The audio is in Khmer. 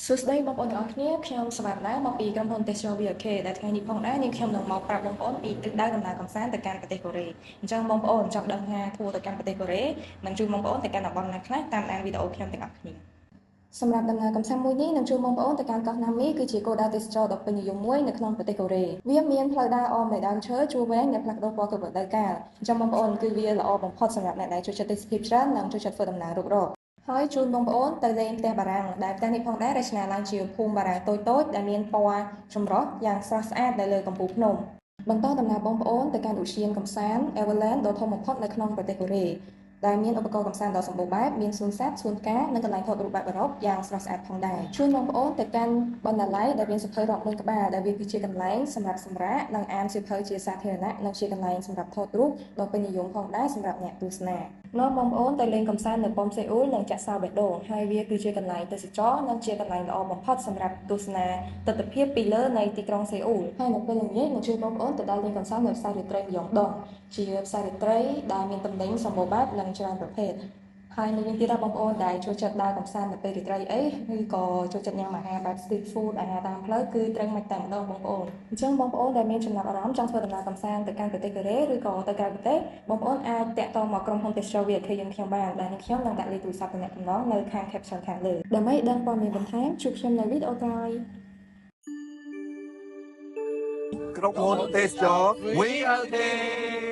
សួស្តីបងប្អូនទាំងអស់គ្នាខ្ញុំសវណ្ណាមកពីក្រុមហ៊ុនទេសចរ VK ដែលថ្ងៃនេះផងដែរនាងខ្ញុំនឹងមកប្រាប់បងប្អូនពីទិសដៅដំណើរកម្សាន្តទៅកាន់ប្រទេសកូរ៉េអញ្ចឹងបងប្អូនចង់ដឹងថាធួរទៅកាន់ប្រទេសកូរ៉េនឹងជួយបងប្អូនទៅកាន់តំបន់ណាខ្លះតាមដានវីដេអូខ្ញុំទាំងអស់គ្នាសម្រាប់ដំណើរកម្សាន្តមួយនេះនឹងជួយបងប្អូនទៅកាន់កោះណាមីគឺជាគោលដៅទេសចរដ៏ពេញនិយមមួយនៅក្នុងប្រទេសកូរ៉េវាមានផ្លូវដើរអមដោយដើមឈើជួរវែងដែលផ្លាស់ប្ដូរពណ៌គ្រប់រដូវកាលអញ្ចឹងបងប្អូនគឺវាល្អបំផុតសម្រាប់អ្នកដែលចូលចិត្តទេសភាពច្រើននិងចូលចិត្តធ្វើដំណើររុករកហើយជូនបងប្អូនទៅលេងផ្ទះបារាំងដែលផ្ទះនេះផងដែររចនាឡើងជាភូមិបារាំងតូចៗដែលមានពណ៌ចម្រុះយ៉ាងស្រស់ស្អាតនៅលើកំពូលភ្នំបន្តដំណើរបងប្អូនទៅកាន់ឧទ្យានកម្សាន្ត Everland ដ៏ធំបំផុតនៅក្នុងប្រទេសកូរ៉េដែលមានឧបករណ៍កម្សាន្តដ៏សម្បូរបែបមានសួនសត្វសួនផ្កានិងកន្លែងថតរូបបែបអឺរ៉ុបយ៉ាងស្រស់ស្អាតផងដែរជូនបងប្អូនទៅកាន់បណ្ណាល័យដែលមានសៀវភៅរាប់ម៉ឺនក្បាលដែលវាគឺជាកន្លែងសម្រាប់សម្រាកនិងអានសៀវភៅជាសាធារណៈនិងជាកន្លែងសម្រាប់ថតរូបដ៏ពេញនិយមផងដែរសម្រាប់អ្នកទស្សនានាំបងប្អូនទៅលេងកម្សាន្តនៅប៉មសេអ៊ូលនិងចាក់សោបេះដូងហើយវាគឺជាកន្លែងទេសចរនិងជាកន្លែងល្អបំផុតសម្រាប់ទស្សនាទិដ្ឋភាពពីលើនៃទីក្រុងសេអ៊ូលហើយនៅពេលល្ងាចនឹងជួយបងប្អូនទៅដល់លេងកម្សាន្តនៅផ្សាររាត្រីម្យងដងជាផ្សាររាត្រីដែលមានតំណែងសម្បូរបែបនិងច្រើនប្រភេទហើយនៅវិញទៀតដល់បងប្អូនដែលចូលចិត្តដើរកម្សាន្តនៅពេលរាត្រីអីឬក៏ចូលចិត្តញ៉ាំអាហារបែប street food អាហារតាមផ្លូវគឺត្រូវមិនតែម្ដងបងប្អូនអញ្ចឹងបងប្អូនដែលមានចំណាប់អារម្មណ៍ចង់ធ្វើដំណើរកម្សាន្តទៅកាន់ប្រទេសកូរ៉េឬក៏ទៅក្រៅប្រទេសបងប្អូនអាចតាក់ទងមកក្រុមហ៊ុនទេសចរ VK យើងខ្ញុំបានដែលនេះខ្ញុំនឹងដាក់លេខទូរស័ព្ទទំនាក់ទំនងនៅខាង caption ខាងលើដើម្បីដឹងព័ត៌មានបន្ថែមជួបខ្ញុំនៅវីដេអូក្រោយ ក្រុមហ៊ុនទេសចរ VLK។